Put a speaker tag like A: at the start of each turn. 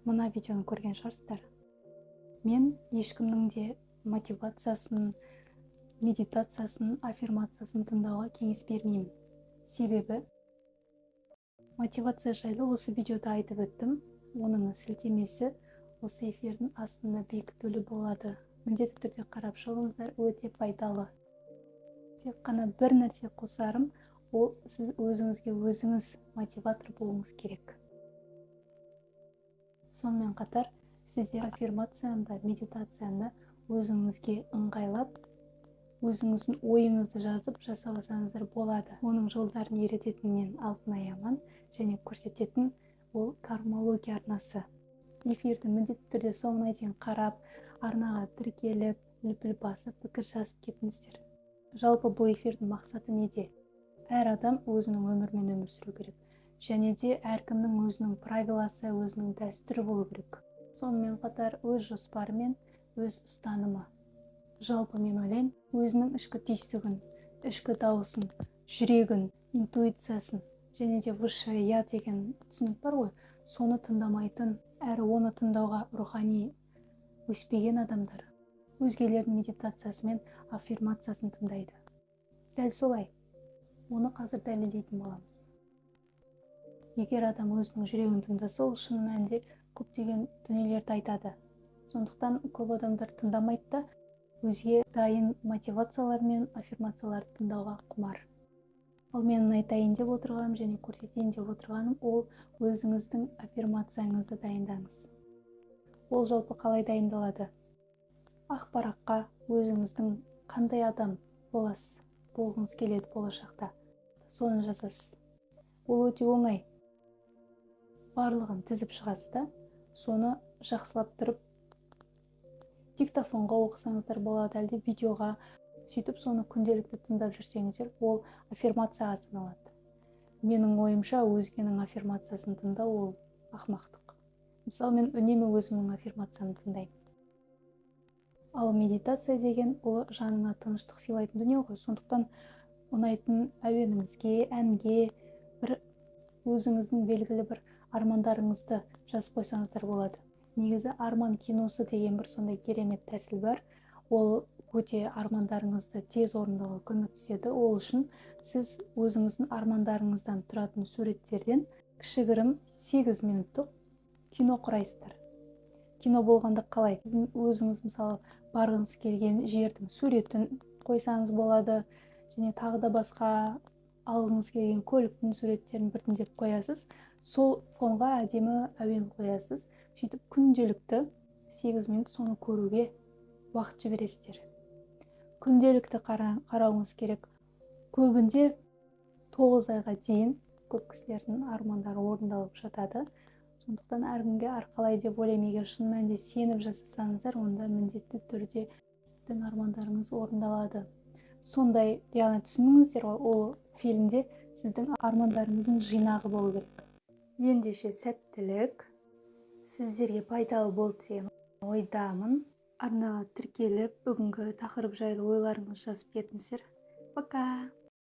A: Мына видеоны көрген шығарсыздар. Мен ешкімнің де мотивациясын, медитациясын, аффирмациясын тыңдауға кеңес бермеймін. Себебі мотивация жайлы осы видеода айтып өттім. Оның сілтемесі осы эфирдің астында бекітулі болады. Міндетті түрде қарап шығыңыздар, өте пайдалы. Тек қана бір нәрсе қосарым, ол сіз өзіңізге өзіңіз мотиватор болуыңыз керек. Сонымен қатар сіздер аффирмацияны да, медитацияны өзіңізге ыңғайлап, өзіңіздің ойыңызды жазып жасап алсаңыздар болады. Оның жолдарын үйрететін мен, Алтынай Аман, және көрсететін ол Кармология арнасы. Эфирді міндетті түрде соңына дейін қарап, арнаға тіркеліп, лүпіл басып, пікір жазып кетіңіздер. Жалпы бұл эфирдің мақсаты неде? Әр адам өзінің өмірімен өмір сүру керек. Және де әркімнің өзінің правиласы, өзінің дәстүрі болу керек. Сонымен қатар өз жоспары мен өз ұстанымы. Жалпы мен ойлаймын, өзінің ішкі түйсігін, ішкі дауысын, жүрегін, интуициясын және де высшее я деген түсінік бар ғой, соны тыңдамайтын, әрі оны тыңдауға рухани өспеген адамдар өзгелердің медитациясы мен аффирмациясын тыңдайды. Дәл солай. Оны қазір дәлелдейтін боламыз. Егер адам өзінің жүрегін тыңдаса, ол шын мәнінде көптеген дүниелерді айтады. Сондықтан көп адамдар тыңдамайды да, өзге дайын мотивациялар мен аффирмацияларды тыңдауға құмар. Ал менің айтайын деп отырғаным және көрсетейін деп отырғаным, ол өзіңіздің аффирмацияңызды дайындаңыз. Ол жалпы қалай дайындалады? Ақ параққа өзіңіздің қандай адам боласыз, болғыңыз келеді болашақта, соны жазасыз. Ол өте оңай. Барлығын тізіп шығасыз да, соны жақсылап тұрып диктофонға оқысаңыздар болады, әлде видеоға. Сөйтіп соны күнделікті тыңдап жүрсеңіздер, ол аффирмацияға саналады. Менің ойымша, өзгенің аффирмациясын тыңдау ол ақымақтық. Мысалы, мен үнемі өзімнің аффирмациямды тыңдаймын. Ал медитация деген ол жаныңа тыныштық сыйлайтын дүние ғой. Сондықтан ұнайтын әуеніңізге, әнге бір өзіңіздің белгілі бір армандарыңызды жазып қойсаңыздар болады. Негізі арман киносы деген бір сондай керемет тәсіл бар. Ол өте армандарыңызды тез орындауға көмектеседі. Ол үшін сіз өзіңіздің армандарыңыздан тұратын суреттерден кішігірім 8 минуттық кино құрайсыздар. Кино болғанда қалай? Сіздің өзіңіз, мысалы, барғыңыз келген жердің суретін қойсаңыз болады, және тағы да басқа алғыңыз келген көліктің суреттерін біртіндеп қоясыз. Сол фонға әдемі әуен қоясыз. Сөйтіп күнделікті 8 минут соны көруге уақыт жібересіздер. Күнделікті қарауыңыз керек. Көбінде 9 айға дейін көп кісілердің армандары орындалып жатады. Сондықтан әркімге әрқалай деп ойлаймын. Егер шын мәнінде сеніп жасасаңыздар, онда міндетті түрде сіздің армандарыңыз орындалады. Сондай, яғни түсініңіздер ғой, ол фильмде сіздің армандарыңыздың жинағы болу керек. Ендеше сәттілік, сіздерге пайдалы болды деген ойдамын. Арнаға тіркеліп, бүгінгі тақырып жайлы ойларыңызды жазып кетіңіздер. Пока!